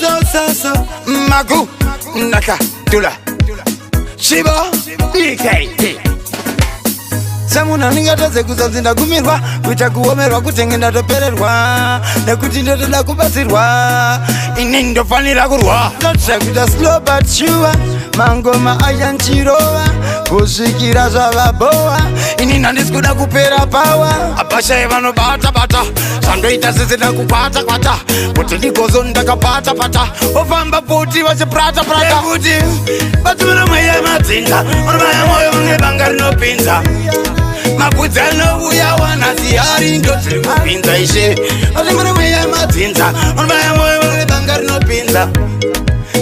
So so so magu naka tula chibo dkt. Semunhu andingatadze kuzanzi ndagumirwa, kuita kuomerwa, kutenge ndatopererwa, nekuti ndotoda kubatsirwa. Ini ndofanira kurwa, ndotsva kuita slow but sure. Mangoma achanchirova kusvikira zvavabowa. Ini handisi kuda kupera pawa. Apashai vanobata bata zvandoita sisina kukwata kwata, kuti ndigozo ndakapata pata, ofamba pfuti vachiprata prata, kuti vatumira mweya madzinza unomaya mwoyo nebanga rinopinza mabvudzi anouya wanazihari ndodziri kupinza. Ishe, vatumira mweya madzinza unomaya mwoyo nebanga rinopinza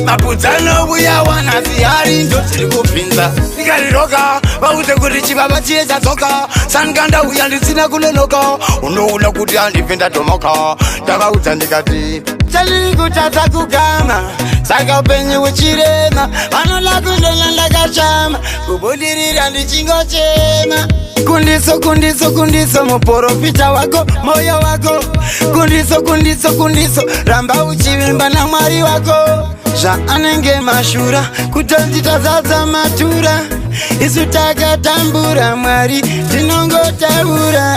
mabvudzi anouya wanazihari ndodziri kupinza. Ndikariroka vaudze kuti chibaba chiye chadzoka. Sangandauya ndisina kunonoka, unoona kuti handibve ndadhomoka. Ndavaudza ndikati chandiri kutadza kugama, saka upenyu uchirema. Vanoda kundona ndakachama, kubudirira ndichingochema. Kundiso, kundiso, kundiso, muprofita wako, moyo wako. Kundiso, kundiso, kundiso, ramba uchivimba naMwari wako. Zvaanenge mashura kutonzi tazadza matura, isu takatambura. Mwari, tinongotaura.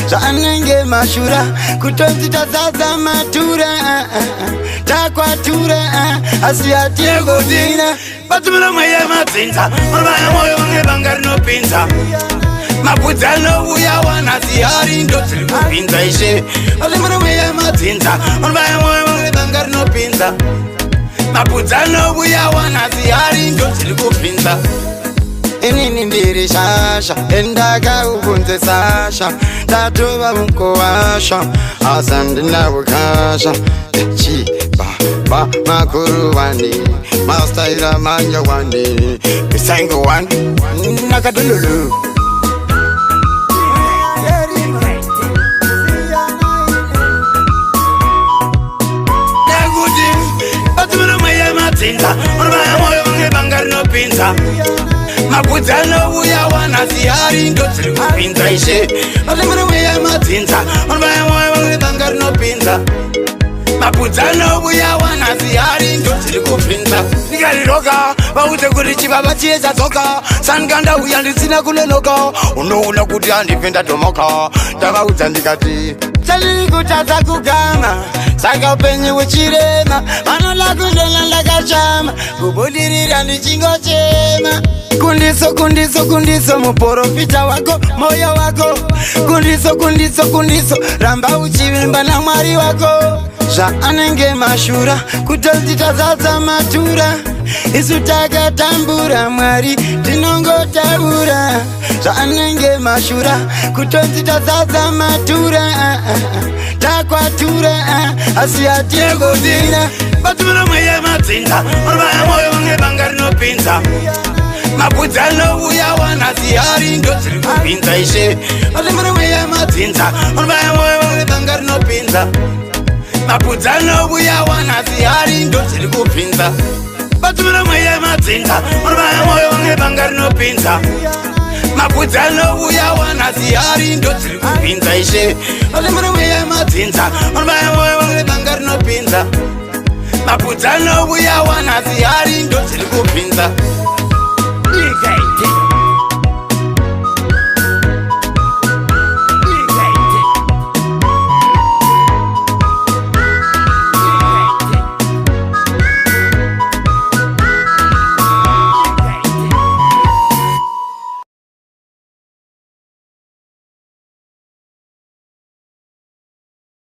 Zvaanenge mashura kutonzi tazadza matura, takwatura, asi hatingozina. Vatumira mweya madzinza unomaya mwoyo nebanga rinopinza mabvudzi anouya wanazihari ndodziri kupinza. Ishe, vatumira mweya madzinza unomaya mwoyo nebanga rinopinza mabvudzi anouya wanazihari ndodziri kupinza. Inini ndiri shasha, endakaubvunze Sasha. Ndatova mukuwasha, asi handina ukasha. Chibaba makuruwani, mastaira manyowani, misango wani nakadululu. Nekuti vatumira mweya madzinza unomaya mwoyo nebanga rinopinza mabvudzi anouya wanazihari ndodziri kupinza. Ishe, vatumira mweya madzinza unomaya mwoyo nebanga rinopinza mabvudzi anouya wanazihari ndodziri kupinza. Ndikariroka vaudze kuti chibaba chiye chadzoka. Sangandauya ndisina kunonoka, unoona kuti handibve ndadhomoka. Ndavaudza ndikati chandiri kutadza kugama, saka upenyu uchirema. Vanoda kundona ndakachama, kubudirira ndichingochema. Kundiso, kundiso, kundiso, muprofita wako, moyo wako. Kundiso, kundiso, kundiso, ramba uchivimba naMwari wako. Zvaanenge mashura kutonzi tazadza matura, isu takatambura. Mwari, tinongotaura. Zvaanenge mashura kutonzi tazadza matura, takwatura, asi hatingozina. Vatumira mweya madzinza unomaya mwoyo nebanga rinopinza mabvudzi anouya wanazihari ndodziri kupinza. Ishe, vatumira mweya madzinza unomaya mwoyo nebanga rinopinza mabvudzi anouya wanazihari ndodziri kupinza. Vatumira mweya madzinza unomaya mwoyo nebanga rinopinza mabvudzi anouya wanazihari ndodziri kupinza. Ishe, vatumira mweya madzinza unomaya mwoyo nebanga rinopinza mabvudzi anouya wanazihari ndodziri kupinza.